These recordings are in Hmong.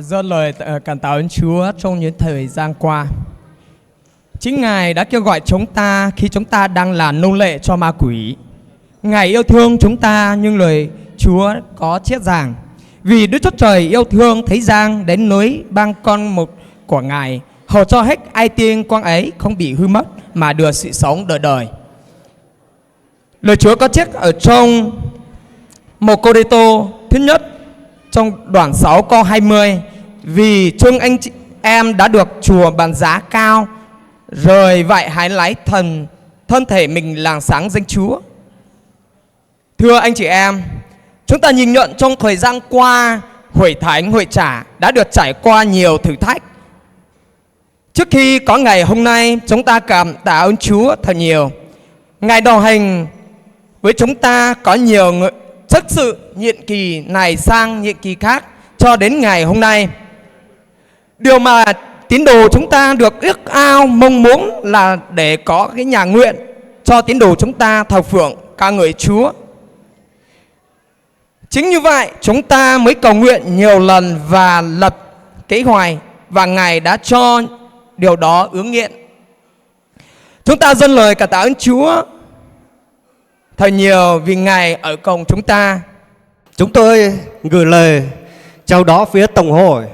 Dâng lời ờ, cảm tạ Ơn Chúa trong những thời gian qua. Chính Ngài đã kêu gọi chúng ta khi chúng ta đang là nô lệ cho ma quỷ. Ngài yêu thương chúng ta nhưng lời Chúa có chiết giảng. Vì Đức Chúa Trời yêu thương thế gian đến nối ban con một của Ngài, hầu cho hết ai tin con ấy không bị hư mất mà được sự sống đời đời. Lời Chúa có chép ở trong một Cô-rinh-tô thứ nhất trong đoạn sáu câu hai mươi: Vì thương anh chị em đã được Chúa ban giá cao, rồi vậy hãy lấy thân thân thể mình làm sáng danh Chúa. Thưa anh chị em, chúng ta nhìn nhận trong thời gian qua, hội thánh, hội trà đã được trải qua nhiều thử thách. Trước khi có ngày hôm nay, chúng ta cảm tạ ơn Chúa thật nhiều. Ngài đồng hành với chúng ta có nhiều người, chấp sự nhiệm kỳ này sang nhiệm kỳ khác cho đến ngày hôm nay. Điều mà tín đồ chúng ta được ước ao mong muốn là để có cái nhà nguyện cho tín đồ chúng ta thờ phượng ca ngợi Chúa. Chính như vậy, chúng ta mới cầu nguyện nhiều lần và lập kế hoạch và Ngài đã cho điều đó ứng nghiệm. Chúng ta dâng lời cảm tạ ơn Chúa thật nhiều vì Ngài ở cùng chúng ta. Chúng tôi gửi lời chào đón phía Tổng hội.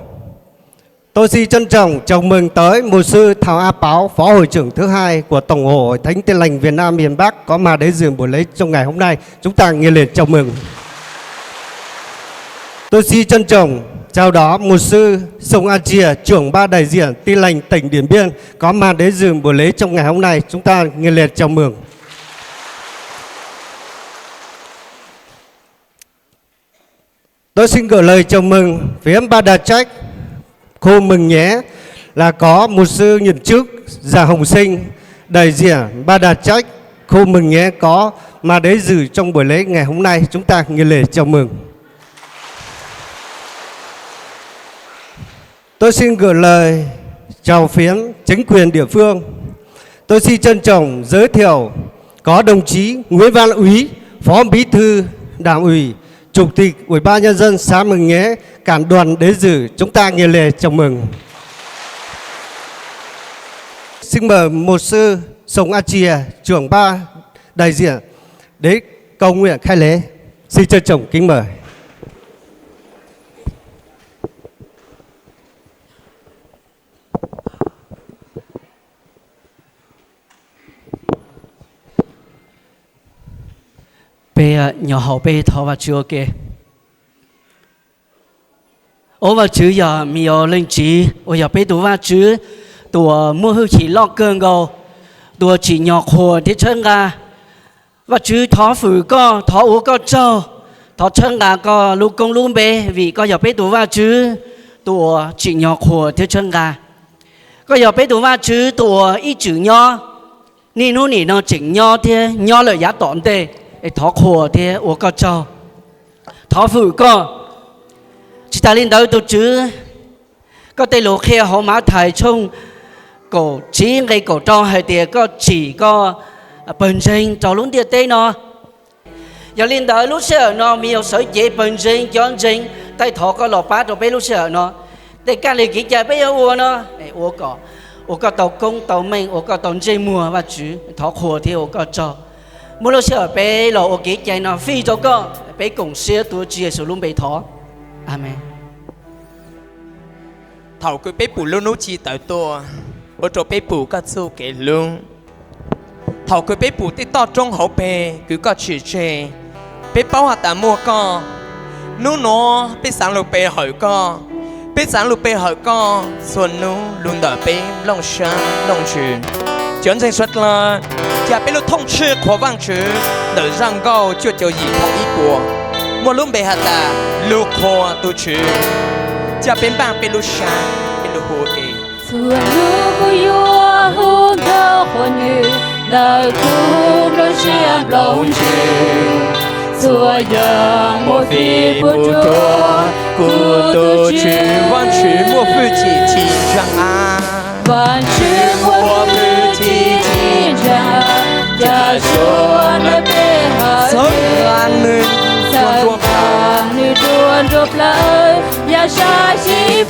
Tôi xin trân trọng chào mừng tới mục sư Thảo A Páo, Phó Hội trưởng thứ hai của Tổng hội Thánh Tin Lành Việt Nam miền Bắc có mặt đến dự buổi lễ trong ngày hôm nay. Chúng ta nhiệt liệt chào mừng. Tôi xin trân trọng chào đón mục sư Sùng A Chia, trưởng ban đại diện Tin Lành tỉnh Điện Biên có mặt đến dự buổi lễ trong ngày hôm nay. Chúng ta nhiệt liệt chào mừng. Tôi xin gửi lời chào mừng phía ban đặc trách khu Mường Nhé là có mục sư nhiệm chức Già Hồng Sinh, đại diện ban đặc trách khu Mường Nhé có mà đến dự trong buổi lễ ngày hôm nay. Chúng ta nhiệt liệt chào mừng. Tôi xin gửi lời chào phiến chính quyền địa phương. Tôi xin trân trọng giới thiệu có đồng chí Nguyễn Văn Úy, Phó Bí thư Đảng ủy, Chủ tịch Ủy ban Nhân dân xã Mường Nhé, cản đoàn đến dự. Chúng ta nhiệt liệt chào mừng. Xin mời mục sư Sùng A Chia, trưởng ban đại diện, đến cầu nguyện khai lễ. Xin trân trọng kính mời. Peb nyob hauv peb thov Vajtswv ua ke. Au Vajtswv yog me yog leej txiv uas yog peb tus Vajtswv, tus uas muaj hwj chim loj kawg nkaus, tus uas tsim nyog qhuas thiab tshawb nqa. Vajtswv thov fwm koj, thov ua koj tsaug, thov tshawb nqa koj lub koob lub npe, vim koj yog peb tus Vajtswv, tus uas tsim nyog qhuas thiab tshawb nqa. Koj yog peb tus Vajtswv tus uas ib txwm nyob, niaj hnub nim no tseem nyob thiab nyob lawm yav tom ntej, es thov qhuas thiab ua koj tsaug, thov fwm koj. Tsis tas li ntawd tus Tswv, koj tej lus qhia hauv Mathais tshooj kaum tsib nqe kaum rau hais tias koj tsim koj pawg ntseeg rau lub ntiaj teb no. Yog li ntawd lub sij hawm no me yog sawv cev pawg ntseeg cov ntseeg, taij thov koj los pab rau peb lub sij hawm no. Tej kab li kev cai peb yuav ua no, ua kom, ua koj tau koob tau meej, ua koj tau ntsej muag Vajtswv, thov qhuas thiab ua koj tsaug. Muab lub sij hawm peb los ua kev cai no fij rau koj, peb koom siab tuav Tswv Yexus lub npe thov. Amees. Thaum kws peb pum lub hnub ci tawm tuaj, ua rau peb pum koj txuj kev hlub. Thaum kws peb pum tej toj roob hauv pes kws koj tsim tseg, peb paub has tas muaj koj. Hnub nuav peb xaav lug pe hawm koj, peb xaav lug pe hawm koj txhua hnub lug ntawm peb nplooj sab nplooj ntsws. Cov ntseeg suav dlawg, ca peb lub thooj tshwj qhuas Vaajtswv ntawm zaj nkauj cuaj caug yim thoob ib puas, muaj lub npe has tas lug qhuas tug Tswv. Ca peb npaaj peb lub sab, peb lug hu ua ke. Txhua hnub kuv yuav hu nkauj qhuas Nwg ntawm kuv nplooj siab nplooj ntsws. Txhua yaam muaj fwj pum rua kuv tug Tswv. Vaajtswv muaj fwj chim ci ntsaa av. Vaajtswv muaj fwj chim ci ntsaa av, ca suav nawb peb hawm txhawb nqaa nwg, txhawb nqaa nwg dua nruab plawv, yaam sab xyim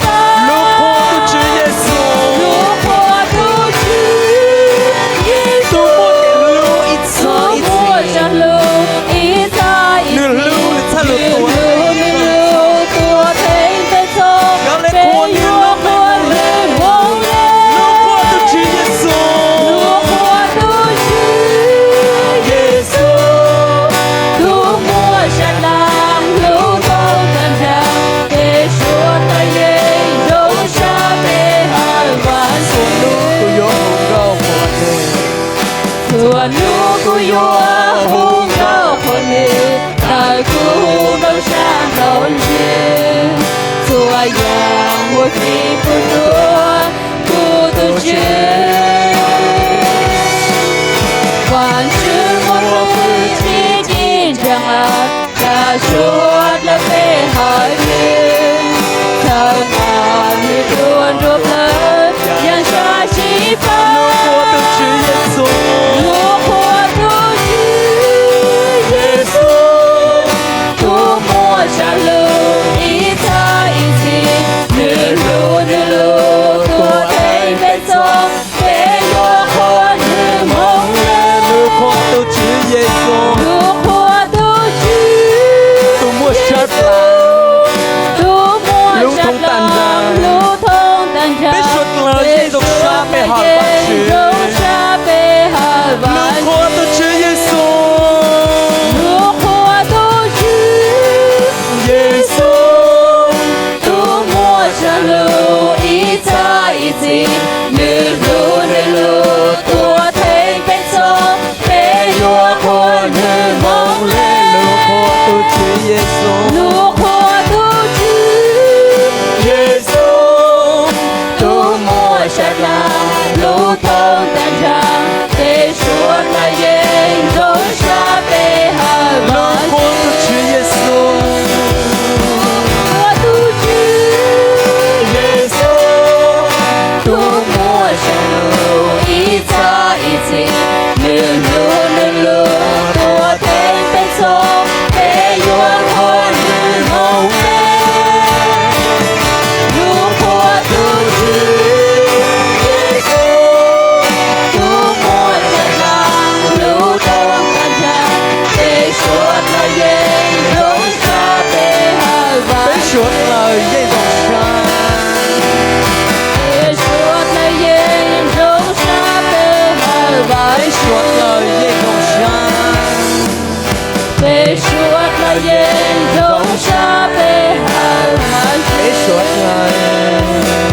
Peb suav dlawg yeej zoo sab peb hawm, peb suav dlawg,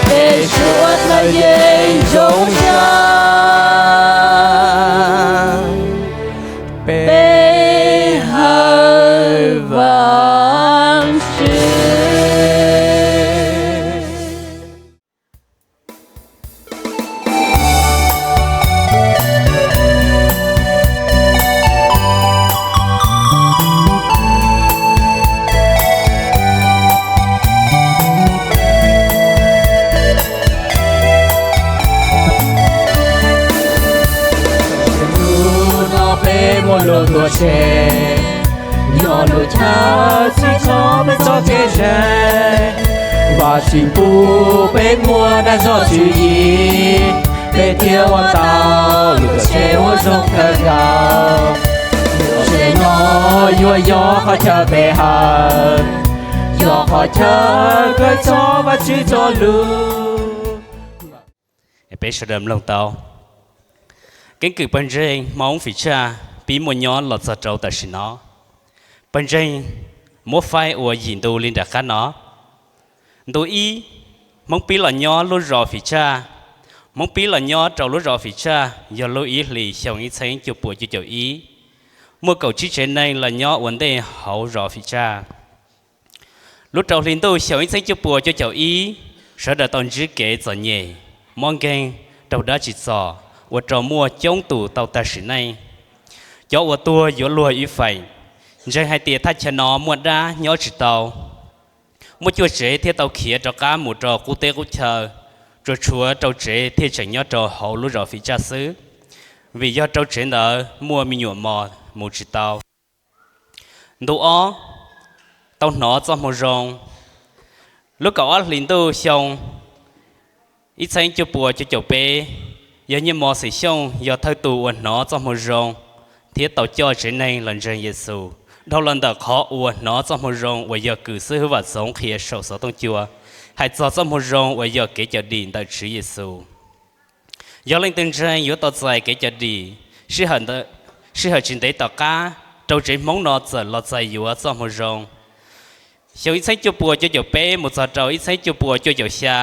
peb suav dlawg yeej zoo sab peb hawm Vaajtswv. Hnub no peb muaj lus tuaj tseg, yog lus chaw txhij txhoj peb txoj kev ntseeg. Vaajtswv pub peb muaj dag zog tswv yim, peb thiaj ua tau lus tuaj tseg uas zoo kawg nkaus. Tsev no yuav yog qhov chaw pe hawm, yog qhov chaw kawm txog Vaajtswv txoj lus. Peb sawv daws mloog tau keeb kwm pawg ntseeg Hmoob Fim Tsaj pib muaj nyob los txog rau tam sim no. Pawg ntseeg muab faib ua yim ntu li nram qab no. Ntu ib, Hmoob pib los nyob lub zos Fim Tsaj. Hmoob pib los nyob rau lub zos Fim Tsaj yog lub ib hlis xyoo ib txheeb cuaj puas cuaj caum ib. Muaj kaum tsib tsev neeg los nyob ua ntej hauv zos Fim Tsaj. Lub rau hli ntuj xyoo ib txheeb cuaj puas cuaj caum ib, sawv daws tau ntsib kev txom nyem, mob nkeeg, raug dab tsim txom, ua rau muaj coob tus tau tag sim neej. Cov uas tuag yuav luag ib feem. Ntseeg hais tias thaj chaw no muaj dab nyob tsis tau. Muaj cuaj tsev thiaj tau khiav rov qab mus rau qub teb qub chaw, tsuas tshuav rau tsev thiaj tseem nyob rau hauv lub zos Fim Tsaj xwb, vim yog rau tsev ntawd muaj me nyuam mos mus tsis tau. Ntu ob, tau hnov txoj moo zoo. Lub kaum ob hlis ntuj xyoo ib txheeb cuaj puas cuaj caum peb, yog Nyiaj Mos Xeem Xyooj yog thawj tus uas hnov txoj moo zoo thiab tau coj tsev neeg los ntseeg Yexus. Dhau los ntawm qhov uas hnov txoj moo zoo uas yog Kws Xib Hwb Vam Txoov qhia saum xov tooj cua, hais txog txoj moo zoo uas yog kev cawm dim ntawm Tswv Yexus. Yog leej twg ntseeg yuav tau txais kev cawm dim. Sij hawm tsis ntev tom qab, rau tsev Hmoob no txawm los txais yuav txoj moo zoo. Xyoo ib txheeb cuaj puas cuaj caum peb mus txog rau ib txheeb cuaj puas cuaj caum xya,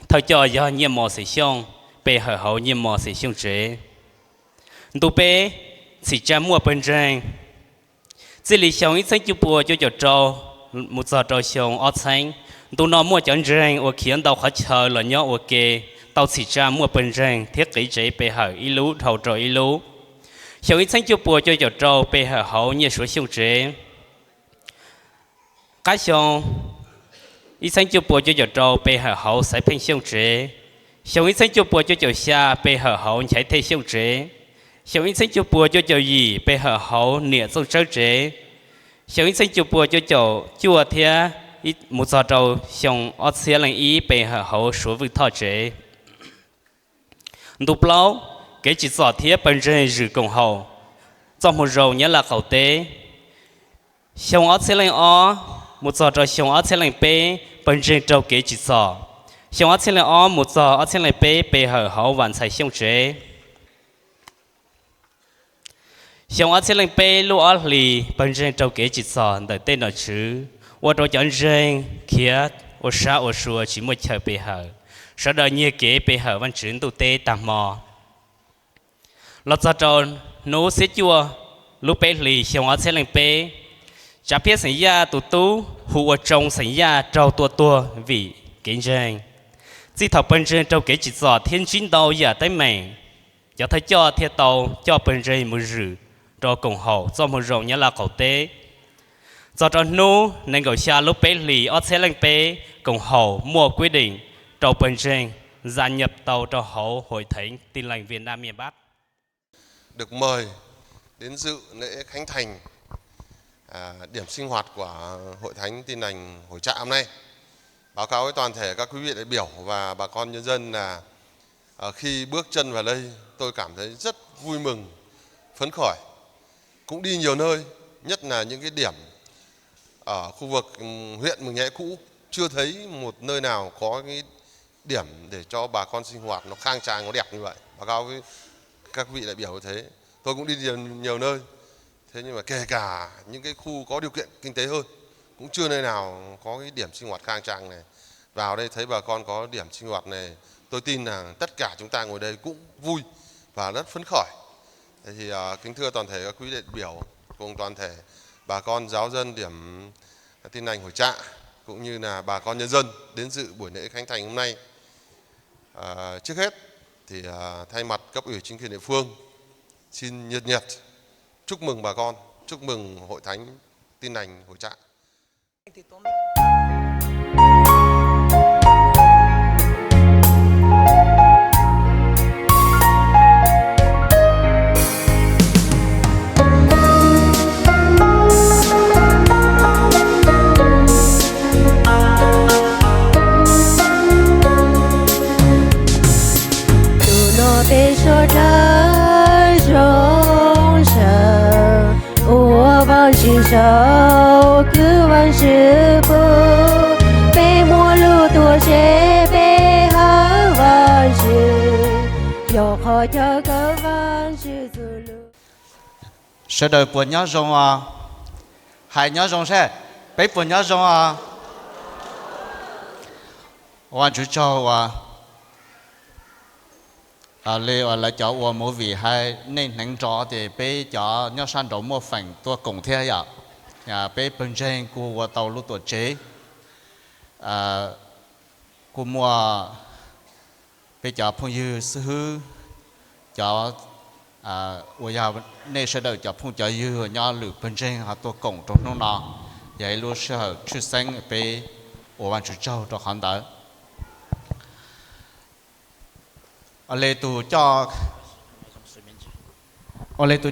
thawj coj yog Nyiaj Mos Xeem Xyooj, pe hawm hauv Nyiaj Mos Xeem Xyooj tsev. Ntu peb, Txhim Tsa Muaj Pawg Ntseeg. Txij li xyoo ib txheeb cuaj puas cuaj caum rau mus txog rau xyoo ob txheeb, ntu no muaj cov ntseeg uas khiav ntau qhov chaw los nyob ua ke, tau txhim tsa muaj pawg ntseeg thiab qiv tsev pe hawm ib lub dhau rau ib lub. Xyoo ib txheeb cuaj puas cuaj caum rau pe hawm hauv Nyiaj Suav Xyooj tsev. Qab xyoo ib txheeb cuaj puas cuaj caum rau pe hawm hauv Xaiv Pheej Xyooj tsev. Xyoo ib txheeb cuaj puas cuaj caum xya pe hawm hauv Nchaiv Thej Xyooj tsev. Xyoo ib txheeb cuaj puas cuaj caum yim pe hawm hauv Niam Txooj Tsawb tsev. Xyoo ib txheeb cuaj puas cuaj caum cuaj thiab mus txog rau xyoo ob txhiab leej ib pe hawm hauv Suav Vwj Thoj tsev. Ntu plaub, Kev Tsim Txom thiab Pawg Ntseeg Zwm Koom Haum, txoj moo zoo Nyab Laj qaum teb. Xyoo ob txhiab leej ob mus txog rau xyoo ob txhiab leej peb, Pawg Ntseeg raug kev tsim txom. Xyoo ob txhiab leej ob mus txog ob txhiab leej peb pe hawm hauv Vam Ntxhais Xyooj tsev. Xyoo ob txhiab leej peb lub ob hlis, Pawg Ntseeg raug kev tsim txom ntawm tej nom tswv, ua rau cov ntseeg khiav ua sab ua sua tsis muaj chaw pe hawm, sawv daws nyiag kev pe hawm Vajtswv ntuj teb tag hmo. Los txog rau hnub xiab cuaj lub peb hlis xyoo ob txhiab leej peb, Tsav Phiab xeem Yaj tus tub hu ua Tsoo xeem Yaj raug tua tuag vim kev ntseeg. Txij thaum Pawg Ntseeg raug kev tsim txom thiab ntsib ntau yam teeb meem, cov thawj coj thiaj tau coj Pawg Ntseeg mus zwm rau Koom Haum txoj moo zoo Nyab Laj qaum teb. Txog rau hnub nees nkaum xya lub peb hlis ob txhiab leej peb, Koom Haum muaj kwv deem rau Pawg Ntseeg za nyam tau rau hauv Hội Thánh Tin Lành Việt Nam miền Bắc. Được mời đến dự lễ khánh thành, à, điểm sinh hoạt của Hội Thánh Tin Lành Hội Trạm hôm nay. Báo cáo với toàn thể các quý vị đại biểu và bà con nhân dân là, à, khi bước chân vào đây, tôi cảm thấy rất vui mừng, phấn khởi. Cũng đi nhiều nơi, nhất là những cái điểm ở khu vực, ừm, huyện Mường Nhé cũ, chưa thấy một nơi nào có cái điểm để cho bà con sinh hoạt nó khang trang, nó đẹp như vậy. Báo cáo với các vị đại biểu như thế. Tôi cũng đi nhiều, nhiều nơi. Thế nhưng mà kể cả những cái khu có điều kiện kinh tế hơn, cũng chưa nơi nào có cái điểm sinh hoạt khang trang này. Vào đây thấy bà con có điểm sinh hoạt này, tôi tin là tất cả chúng ta ngồi đây cũng vui và rất phấn khởi. Thế thì à, kính thưa toàn thể các quý đại biểu cùng toàn thể bà con giáo dân điểm tin lành Hội Trạ, cũng như là bà con nhân dân đến dự buổi lễ khánh thành hôm nay. À, trước hết thì à, thay mặt cấp ủy chính quyền địa phương xin nhiệt nhiệt chúc mừng bà con, chúc mừng Hội Thánh Tin Lành Hội Trạ. Tus no peb suav dawb zoo sawv, ua Vaajtswv tsaug, kwv Vaajtswv pub, peb muaj lub tuam tsev, peb hawm Vaajtswv, yog qhov chaw kawm Vaajtswv txuj lus. Sawv daws puas nyob zoo os? Hais nyob zoo seb, peb puas nyob zoo os? Ua Vaajtswv tsaug uas li uas lawv cov ua movie hais nej hneev nrov ces peb cov nyob sab nraud muaj feem tuaj koom thiab yom. Peb pawg ntseeg kuj ua tau lub tuam tsev, kuj muaj peb cov phooj ywg xib hwb, cov uas yog nej sawv daws cov phooj cov ywg nyob lwm pawg ntseeg ho tuaj koom rau hnub no, yog ib lub sij hawm tshwj xeeb peb ua Vaajtswv tsaug rau qhov ntawd. Ua li tus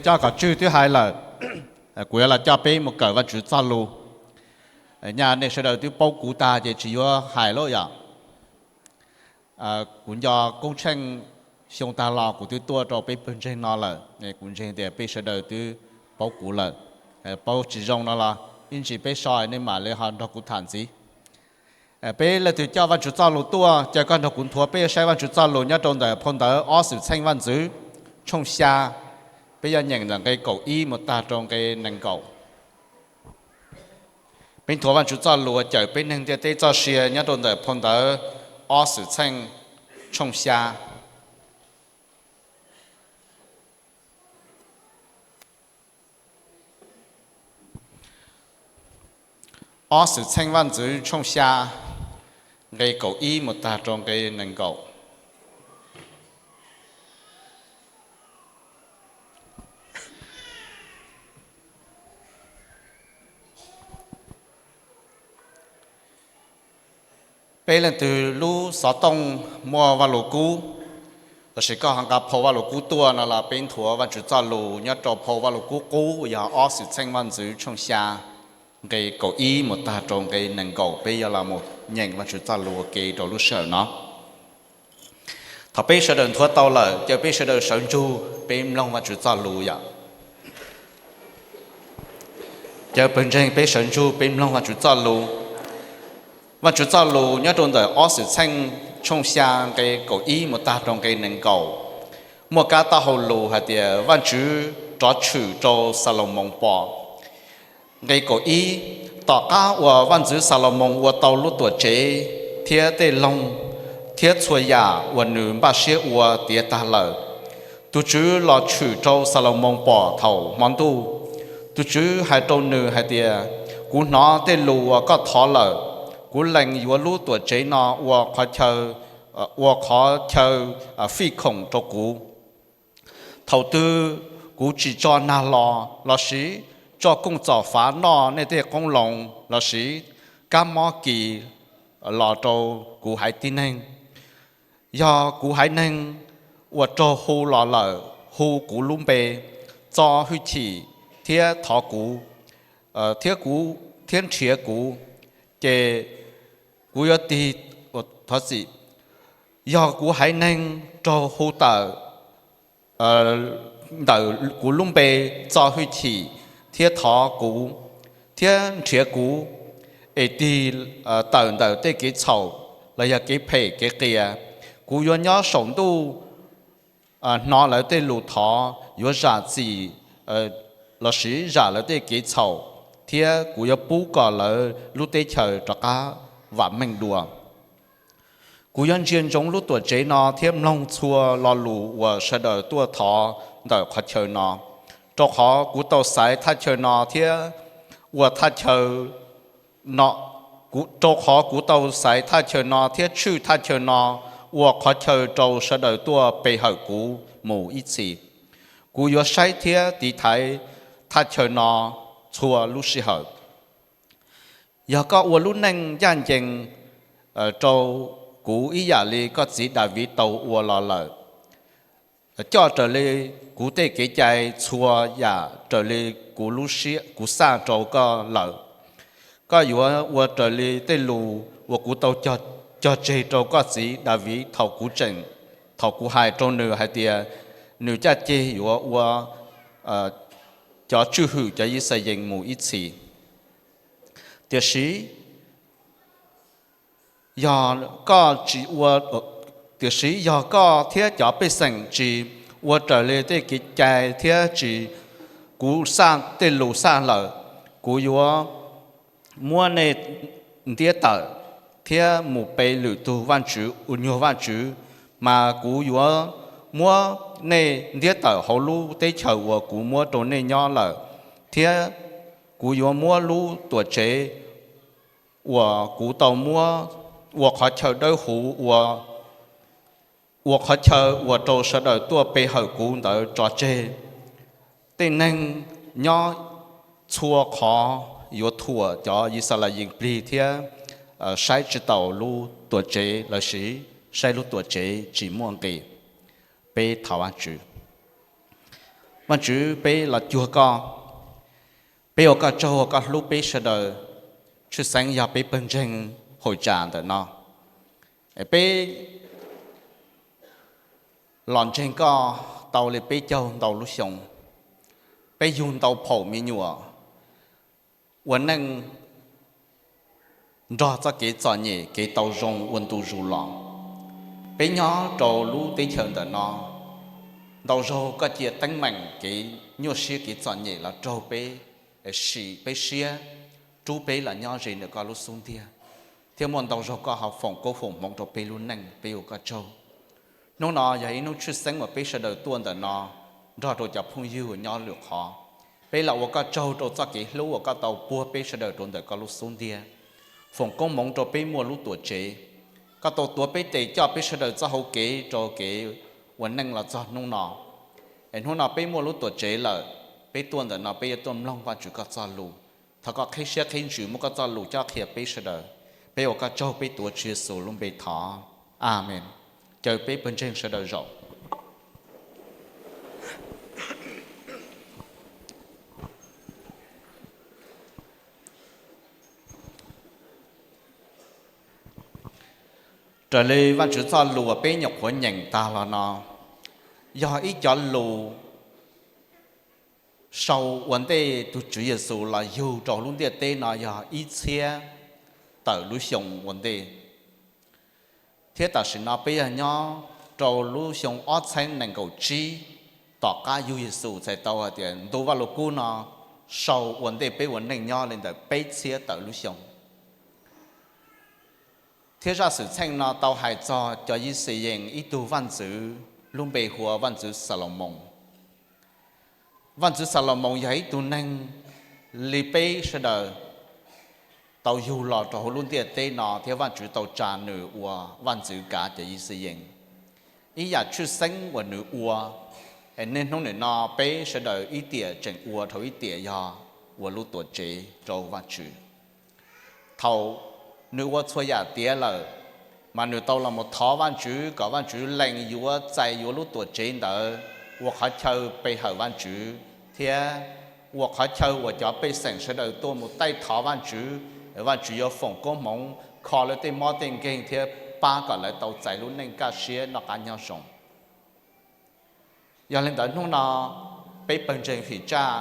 coj kom tswj twb hais lawm, kuv yuav los coj peb mus kawm Vaajtswv txoj lus. Nyaj nej sawv daws twb paub kuv tag ces tsis yuav hais lawm yom. Kuv nco Koob Tsheej xyoo tag los kuv twb tuaj rau peb pawg ntseeg no lawm, kuv ntseeg tias peb sawv daws twb paub kuv lawm. Paub tsis zoo no los ib ntsis peb so nej mam li ho nrog kuv tham ntxiv. Peb leej twg coj Vaajtswv txoj lus tuaj, caw koj nrog kuv nthuav, peb yuav saib Vaajtswv txoj lus nyob rau ntawm phau ntawv Ob Xwmtxheej Vaajntxwv tshooj xya, peb yuav nyeem ntawm nqe kaum ib mus tag rau nqe nees nkaum. Peb nthuav Vaajtswv txoj lus uas cawm peb neeg ntiaj teb txoj sia nyob rau ntawm phau ntawv Ob Xwmtxheej tshooj xya. Ob Xwmtxheej Vaajntxwv tshooj xya, nqe kaum ib mus tag rau nqe nees nkaum. Peb leej twg lub xov tooj muaj Vaj Lug Kub, lossis koj ho nqa phau Vaj Lug Kub tuaj no los peb nthuav Vaajtswv txoj lus nyob rau phau Vaj Lug Kub qub, yog Ob Xwmtxheej Vaajntxwv tshooj xya, nqe kaum ib mus tag rau nqe nees nkaum, peb yuav los mus nyeem Vaajtswv txoj lus ua ke rau lub sij hawm no. Thaum peb sawv daws nthuav tau lawm, caw peb sawv daws sawv ntsug peb mloog Vaajtswv txoj lus yom. Caw pawg ntseeg peb sawv ntsug peb mloog Vaajtswv txoj lus. Vaajtswv txoj lus nyob rau ntawm Ob Xwmtxheej tshooj xya, nqe kaum ib mus tag rau nqe nees nkaum, muaj kab taub hau lus hais tias Vaajtswv rov tshwm rau Xalumoos pom. Nqe kaum ib, tom qab uas Vaajntxwv Xalumoos ua tau lub tuam tsev thiab tej loog thiab txhua yam uas nws npaj siab ua tiav tag lawm, tus Tswv los tshwm rau Xalumoos pom thaum hmo ntuj. Tus Tswv hais rau nws hais tias, kuv hnov tej lus uas koj thov lawm. Kuv lees yuav lub tuam tsev no ua qhov chaw, ua qhov chaw fij khoom rau kuv. Thaum twg kuv tsis tso nag los lossis tso kooj txom fav noj nej tej qoob loo lossis kab mob kis los rau kuv haiv tib neeg, yog kuv haiv neeg uas raug hu los lawm hu kuv lub npe, txo hwj chim thiab thov kuv, thiab kuv, thiab nrhiav kuv, ces kuv yuav tig, thov txim, yog kuv haiv neeg raug hu tawm ntawm kuv lub npe, txo hwj chim thiab thov kuv, thiab nrhiav kuv, es tig tawm ntawm tej kev txhaum los yog kev phem kev qias, kuv yuav nyob saum ntuj hnov lawv tej lus thov, yuav zam txim lossis zam lawv tej kev txhaum, thiab kuv yuav pub kom lawv lub teb chaws rov qab vam meej dua. Kuv yuav ntsia ntsoov lub tuam tsev no thiab mloog txhua lo lus uas sawv daws tuaj thov ntawm qhov chaw no, rau qhov kuv tau xaiv thaj chaw no thiab ua thaj chaw no, rau qhov kuv tau xaiv thaj chaw no thiab tshwj thaj chaw no ua qhov chaw rau sawv daws tuaj pe hawm kuv mus ib txhis. Kuv yuav saib thiab tiv thaiv thaj chaw no txhua lub sij hawm. Yog koj ua lub neej ncaj ncees rau kuv ib yam li koj txiv Daviv tau ua los lawm, coj raws li kuv tej kev cai txhua yam raws li kuv xaj rau koj lawm, koj yuav ua raws li tej lus uas kuv tau cog tseg rau koj txiv Daviv thaum kuv tseem, thaum kuv hais rau nws hais tias, nws caj ceg yuav ua cov tswj hwm cov Yixalayees mus ib txhis. Tiam sis yog koj tsis ua, tiam sis yog koj thiab cov pej xeem tsis ua raws li tej kev cai thiab tsis, kuv xaj tej lus xaj lawm, kuv yuav muab nej ntiab tawm thiab mus pe lwm tus vaj tswv uas nyuag vaj tswv, mas kuv yuav muab nej ntiab tawm hauv lub teb chaws uas kuv muab rau nej nyob lawm, thiab kuv yuav muab lub tuam tsev uas kuv tau muab ua qhov chaw dawb huv, ua qhov chaw uas rau sawv daws tuaj pe hawm kuv ntawd tso tseg. Tej neeg nyob txhua qhov yuav thuam cov Yixalayees plig thiab saib tsis taus lub tuam tsev lossis saib lub tuam tsev tsis muaj nqis. Peb thov Vajtswv. Vajtswv, peb los cuag koj, peb ua koj tsaug uas koj hlub peb sawv daws, tshwj xeeb yog peb pawg ntseeg hauj tsam ntawm no. Peb los ntseeg koj tau li peb caug ntau lub xyoo, peb yug ntau phaum me nyuam ua neej nrog txoj kev txom nyem kev tau zoo ua ntu zus los. Peb nyob rau lub teb chaws ntawm no, ntau zaug koj cia teeb meem kev nyuaj siab kev txom nyem los raug peb, sim peb siab, rub peb los nyob ze ntawm koj lub xub ntiag, thiab muaj ntau zaug koj ho foom koob foom hmoov rau peb lub neej, peb ua koj tsaug. Hnub no yog ib hnub tshwj xeeb uas peb sawv daws tuaj ntawm no nrog rau cov phooj ywg uas nyob lwm qhov. Peb los ua koj tsaug rau txoj kev hlub uas koj tau puag peb sawv daws rau ntawm koj lub xub ntiag, foom koob hmoov rau peb muaj lub tuam tsev. Koj tau tuav peb tes coj peb sawv daws txoj hau kev rau kev ua neej los txog hnub no. Es hnub no peb muaj lub tuam tsev lawm, peb tuaj ntawm no peb yuav tuaj mloog Vajtswv koj txoj lus. Thov koj qhib siab qhib ntsws muab koj txoj lus coj qhia peb sawv daws. Peb ua koj tsaug, peb tuav Tswv Yexus lub npe thov. Amees. Caw peb pawg ntseeg sawv daws zaum. Raws li Vajtswv txoj lus uas peb nyuam qhuav nyeem tag los no, yog ib cov lus sau ua ntej tus Tswv Yexus los yug rau lub ntiaj teb no yog ib txhiab tawm lub xyoo ua ntej. Thiab tam sim no peb yog nyob rau lub xyoo ob txhiab nees nkaum tsib tom qab yug Yexus, txhais tau hais tias ntu Vajluskub no sau ua ntej peb ua neej nyob li ntawm peb txhiab tawm lub xyoo. Thiab zaj xwm txheej no tau hais txog cov Yixalayees ib tug vaj ntxwv lub npe hu ua Vaj ntxwv Xalumoos. Vaj ntxwv Xalumoos yog ib tug neeg li peb sawv daws tau yug los rau hauv lub ntiaj teb no thiab Vajtswv tau tsa nws ua vaj ntxwv kav cov Yixalayees. Ib yam tshwj xeeb uas nws ua, es niaj hnub nim no peb sawv daws ib tiam tseem ua dhau ib tiam yog ua lub tuam tsev rau Vajtswv. Thaum nws ua txhua yam tiav lawm, mas nws tau los mus thov Vajtswv kom Vajtswv lees yuav txais yuav lub tuam tsev ntawd ua qhov chaw pe hawm Vajtswv, thiab ua qhov chaw uas cov pej xeem sawv daws tuaj mus taij thov Vajtswv, Vajtswv yuav foom koob hmoov kho lawv tej mob tej nkeeg thiab pab kom lawv tau txais lub neej kaj siab noj qab nyob zoo. Yog li ntawd hnub no peb pawg ntseeg Fim Tsaj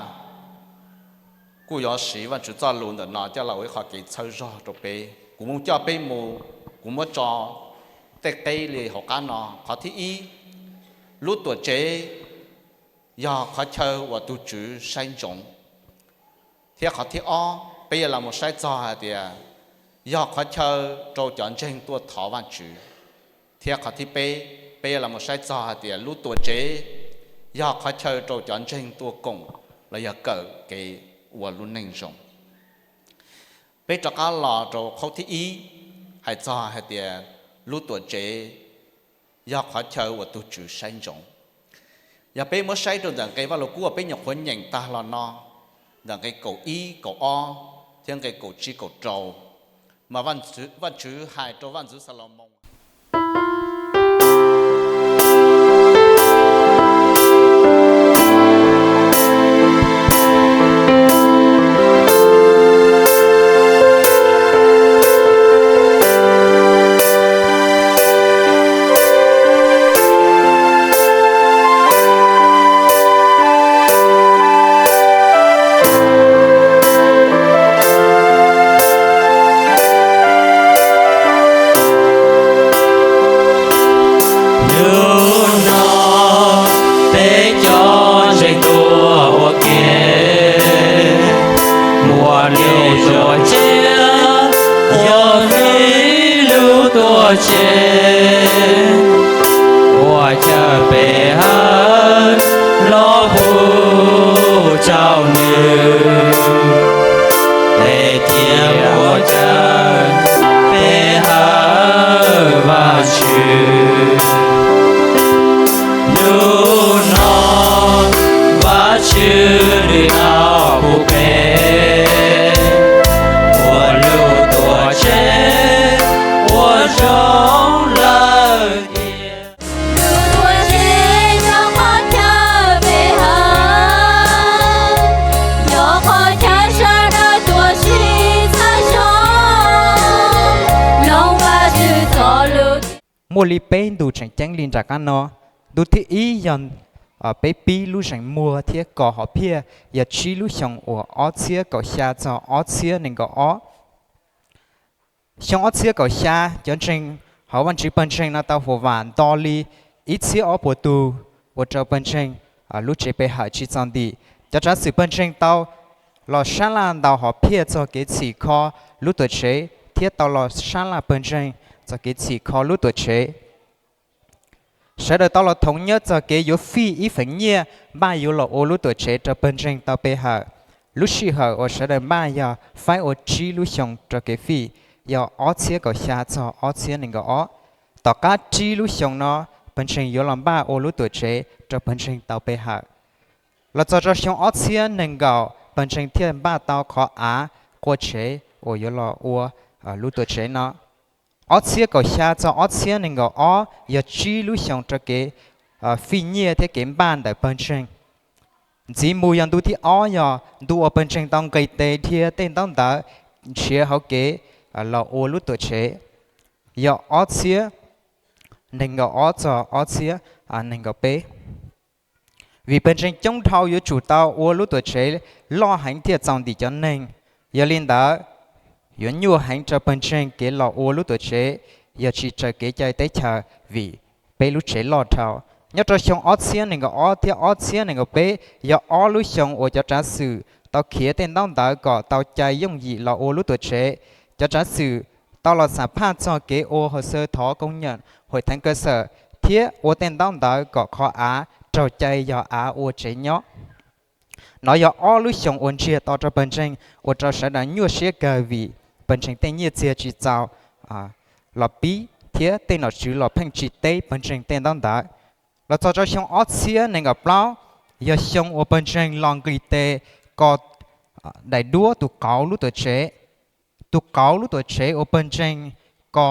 kuj yuav siv Vajtswv txoj lus ntawm no coj los ua ib qho kev txhawb zog rau peb. Kuv mus coj peb mus, kuv muab tso tej qeb li hauv qab no. Qhov thib ib, lub tuam tsev yog qhov chaw uas tus Tswv saib ntsoov. Thiab qhov thib ob, peb yuav los mus saib txog hais tias yog qhov chaw rau cov ntseeg tuaj thov Vajtswv. Thiab qhov thib peb, peb yuav los mus saib txog hais tias lub tuam tsev yog qhov chaw rau cov ntseeg tuaj koom los yog kawm kev ua lub neej zoo. Peb rov qab los rau qhov thib ib, hais txog hais tias lub tuam tsev yog qhov chaw uas tus Tswv saib ntsoov. Yog peb muab saib rau ntawm nqe Vaj Lug Kub uas peb nyuam qhuav nyeem tag los no, ntawm nqe kaum ib, kaum ob, thiab nqe kaum tsib, kaum rau, mas Vajtswv hais rau vaj ntxwv Xalumoos Hnub no peb cov ntseeg tuaj ua ke, muaj lub tuam tsev, yog ib lub tuam tsev, ua chaw pe hawm los hu rau nws, es thiaj ua chaw pe hawm Vajtswv. Hnub no Vajtswv nws tau pub peb muaj lub tuam tsev uas zoo lawm tiag. Lub tuam tsev yog qhov chaw pe hawm, yog qhov chaw sawv daws tuaj sib txhawb zog mloog Vajtswv txoj lus. Muaj li peb ntu tseem ceeb li nram qab no. Ntu thib ib yog peb pib lub zeem muag thiab kos hom phiaj yog tsib lub xyoo uas ob txhiab kaum xya txog ob txhiab nees nkaum ob. Xyoo ob txhiab kaum xya, cov ntseeg hauv Vajtswv pawg ntseeg no tau huam vam nto li ib txhiab ob puas tug ua rau pawg ntseeg lub tsev pe hawm tsis txaus ntim. Cov tsav xwm pawg ntseeg tau los sab laj ntau hom phiaj txog kev txhim kho lub tuam tsev thiab tau los sab laj pawg ntseeg txog kev txhim kho lub tuam tsev. Sawv daws tau los thoov nyob txog kev yuav fij ib feem nyiaj npaj yuav los ua lub tuam tsev rau pawg ntseeg tau pe hawm. Lub sij hawm uas sawv daws npaj yog faib ua tsib lub xyoo rau kev fij, yog ob txhiab kaum xya txog ob txhiab nees nkaum ob. Tom qab tsib lub xyoo no, pawg ntseeg yuav los npaj ua lub tuam tsev rau pawg ntseeg tau pe hawm. Los txog rau xyoo ob txhiab nees nkaum, pawg ntseeg thiaj npaj tau qhov av qua tsev uas yuav los ua lub tuam tsev no. Ob txhiab kaum xya txog ob txhiab nees nkaum ob yog tsib lub xyoo rau kev fij nyiaj thiab kev npaj ntawm pawg ntseeg. Ntxiv mus yog ntu thib ob yog ntu uas pawg ntseeg tau nqis tes dhia tej ntaub ntawv nrhiav hauv kev los ua lub tuam tsev, yog ob txhiab nees nkaum ob txog ob txhiab nees nkaum peb. Vim pawg ntseeg coob dhau yuav tsum tau ua lub tuam tsev loj heev thiaj txaus ntim cov neeg. Yog li ntawd, yuav nyuaj heev rau pawg ntseeg kev los ua lub tuam tsev yog tsis raws kev cai teb chaws, vim peb lub tsev loj dhau. Nyob rau xyoo ob txhiab nees nkaum ob thiab ob txhiab nees nkaum peb yog ob lub xyoo uas cov tsav xwm tau khiav tej ntaub ntawv kom tau cai yooj yim los ua lub tuam tsev. Cov tsav xwm tau los xam phaj txog kev ua hauv xaw thov koob nyam hauv theev kaw xawm thiab ua tej ntaub ntawv kom qhov av raug cai yog av ua tsev nyob. Nov yog ob lub xyoo uas ntsiag to rau pawg ntseeg, ua rau sawv daws nyuaj siab kawg vim pawg ntseeg tej nyiaj txiag tsis txaus los pib thiab tej nom tswv los pheej tsis teb pawg ntseeg tej ntaub ntawv. Los txog rau xyoo ob txhiab nees nkaum plaub, yog xyoo uas pawg ntseeg los nqis tes ko daim duab tus qauv lub tuam tsev. Tus qauv lub tuam tsev uas pawg ntseeg ko,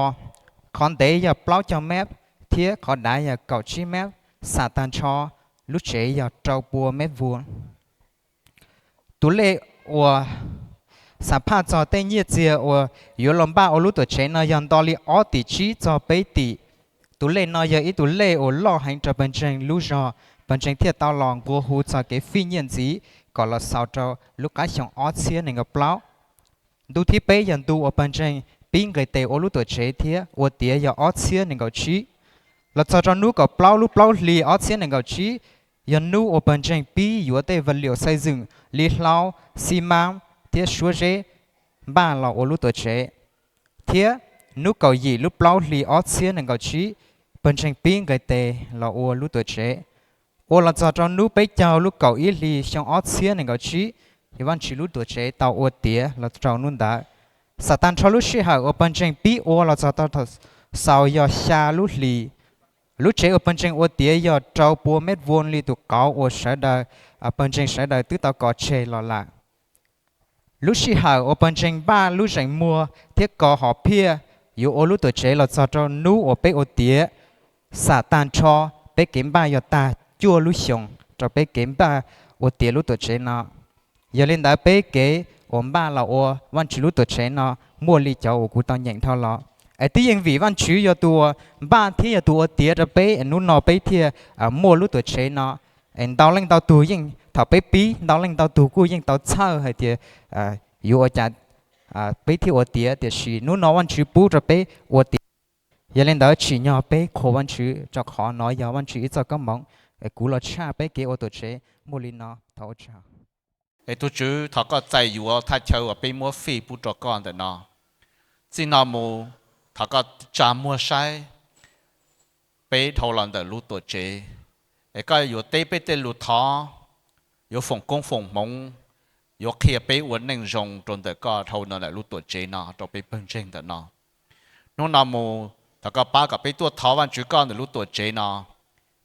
qhov ntev yog plaub caug mev thiab qhov dav yog kaum tsib mev, xam tag nrho lub tsev yog rau pua mev vuas. Tus lej uas xam phaj txog tej nyiaj txiag uas yuav los npaj ua lub tuam tsev no yog nto li ob tim tsib txog peb tim. Tus lej no yog ib tus lej uas loj heev rau pawg ntseeg lub zog, pawg ntseeg thiaj tau los nqua hu txog kev fij nyiaj ntxiv kom los xaus rau lub qab xyoo ob txhiab nees nkaum plaub. Ntu thib peb yog ntu uas pawg ntseeg pib nqis tes ua lub tuam tsev thiab ua tiav yog ob txhiab nees nkaum tsib. Los txog rau hnub kaum plaub lub plaub hlis ob txhiab nees nkaum tsib, yog hnub uas pawg ntseeg pib yuav tej vaj liam xais zws li hlaub, xi maab thiab suab zeb npaj los ua lub tuam tsev, thiab hnub kaum yim lub plaub hli ob txhiab nees nkaum tsib, pawg ntseeg pib nqes tes los ua lub tuam tsev. Ua los txog rau hnub peb caug lub kaum ib hli xyoo ob txhiab nees nkaum tsib, Vajtswv lub tuam tsev tau ua tiav los rau hnub ntawd. Xam tag nrho lub sij hawm uas pawg ntseeg pib ua los txog thaum xaus yog xya lub hlis. Lub tsev uas pawg ntseeg ua tiav yog rau pua mev vuas li tus qauv uas sawv daws, pawg ntseeg sawv daws twb tau kov tseg los lawm. Lub sij hawm uas pawg ntseeg npaj lub zeem muag thiab kos hom phiaj yuav ua lub tuam tsev los txog rau hnub uas peb ua tiav, xam tag nrho peb kev npaj yog tag cuaj lub xyoos rau peb kev npaj ua tiav lub tuam tsev no. Yog li ntawd peb kev uas npaj los ua Vajtswv lub tuam tsev no muaj li cov uas kuv tau nyeem dhau los. Es twb yeej vim Vajtswv yog tus uas npaj thiab yog tus ua tiav rau peb, hnub no peb thiaj muaj lub tuam tsev no. Es ntau leej ntau tug yeej thaum peb pib ntau leej ntau tug kuj yeej tau txhawj hais tias yuav ua cas peb thiaj ua tiav, tiam sis hnub no Vajtswv pub rau peb ua tiav. Yog li ntawd tsim nyog peb qhuas Vajtswv rau qhov no yog Vajtswv ib txoj koob hmoov. Kuv los tshaj peb kev ua tuam tsev muaj li no, thov ua tsaug. Es tus Tswv, thov koj txais yuav thaj chaw uas peb muab fij pub rau koj ntawm no. Txij no mus, thov koj tsa muag saib peb dhau los ntawm lub tuam tsev, es koj yuav teb peb tej lus thov, yuav foom koob foom hmoov, yuav qhia peb ua neej zoo rau ntawm koj dhau los ntawm lub tuam tsev no rau peb pawg ntseeg ntawm no. Hnub no mus thov koj pab kom peb tuaj thov Vajtswv koj ntawm lub tuam tsev no,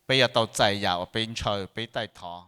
peb yuav tau txais yam uas peb ntshaw peb taij thov.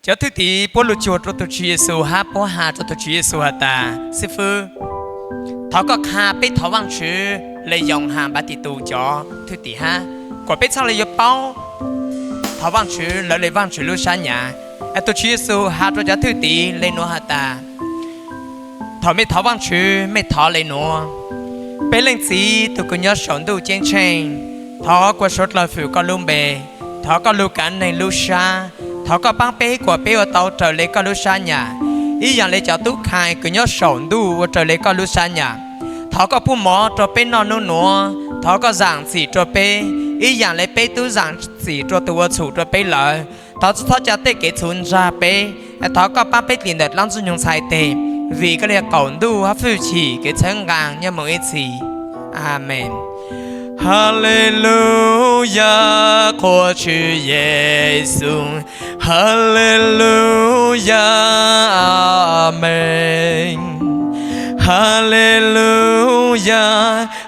Cov thwj tim puab lug cuag rua tug Tswv Yexus hab puab has rua tug Tswv Yexus has tas, Xib fwb, thov koj qha peb thov Vaajtswv le Yohanes Npatitus cov thwj tim hab, kuas peb txhaj le yuav paub thov Vaajtswv lawv le Vaajtswv lub sab nyam. Tug Tswv Yexus has rua cov thwj tim le nuav has tas, thaum mej thov Vaajtswv mej thov le nuav: Peb Leej Txiv tug kws nyob saum ntuj ceeb tsheej, thov kuas suav dlawg fwm koj lub npe, thov koj lug kaav neeg lub sab, thov koj paab peb kuas peb ua tau raws le koj lub sab nyam, ib yaam le cov tub khai kws nyob saum ntuj ua raws le koj lub sab nyam. Thov koj pub mov rua peb noj nub nuav, thov koj zaam txim rua peb ib yaam le peb tub zaam txim rua tug ua txhum rua peb lawm. Thov txhob ca tej kev txhum ntsag peb, thov koj paab peb dlim ntawm dlaab ntxwg nyoog txhais teg, vim koj le qaum ntuj hab fwj chim kev txhawb nqaa nyob moog ib txhis. Amees. Haleluyas, qhuas Tswv Yexus. Haleluyas, amees. Haleluyas,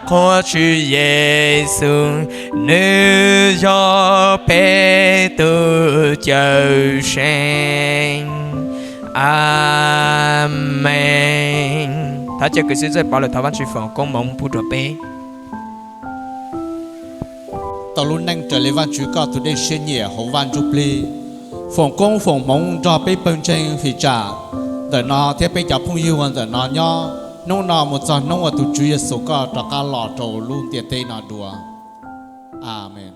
qhuas Tswv Yexus, nwg yog peb tug Cawmseej. Amees. Thov caw kws xib txwj Pov Lwm thov Vaajtswv foom koob hmoov pub rua peb. Tau lub neej raws le Vaajtswv koj tug dlej siab nyiam hauv Vaaj Ntsuj Plig. Foom koob foom hmoov nrog peb pawg ntseeg hwm tsam ntawm no thiab peb cov phooj ywg ua ntawm no nyob hnub no mus txog hnub uas tug Tswv Yexus koj rov qab los rau lub ntiaj teb no dua. Amees.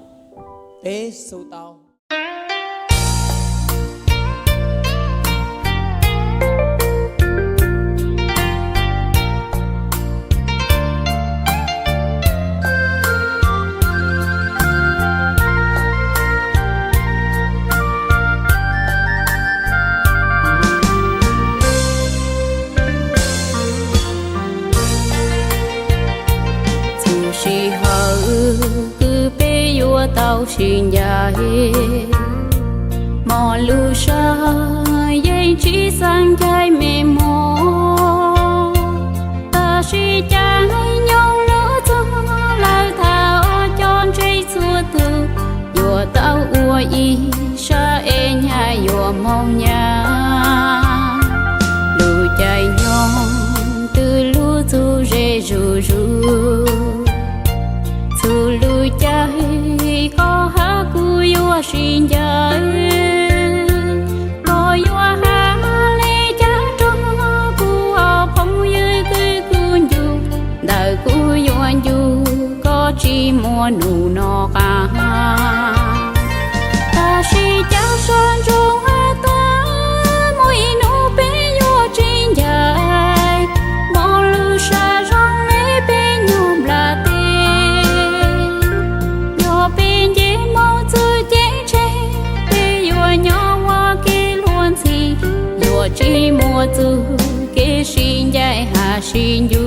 Txhua sij hawm kws peb yuav tau sib ncaim, mos lub sab yeej tsi xaav ncaim mej moog. Tab sis caag nyoog lub txug lawm thaum cov ntseeg txhua tug yuav tau ua ib sab es nyag yuav moog nyag. Lub caij nyoog twg lub txug ze zuj zus, txhua lub caij koj hab kuv yuav sib ncaim. Koj yuav has le caag rua kuv os phooj ywg kws kuv ncu, ntawm kuv yuav ncu koj tsi muaj nub noj qaab. Tab sis cav sab ntsoov tuab, muaj ib nub peb yuav tsi ncaim, moog lub sab zoo le peb nyuas nplaj teb. Yog peb nce moog txug ceeb tsheej, peb yuav nyob ua ke luag ntxhi, yuav tsi muaj txug kev sib ncaim hab sib ncu.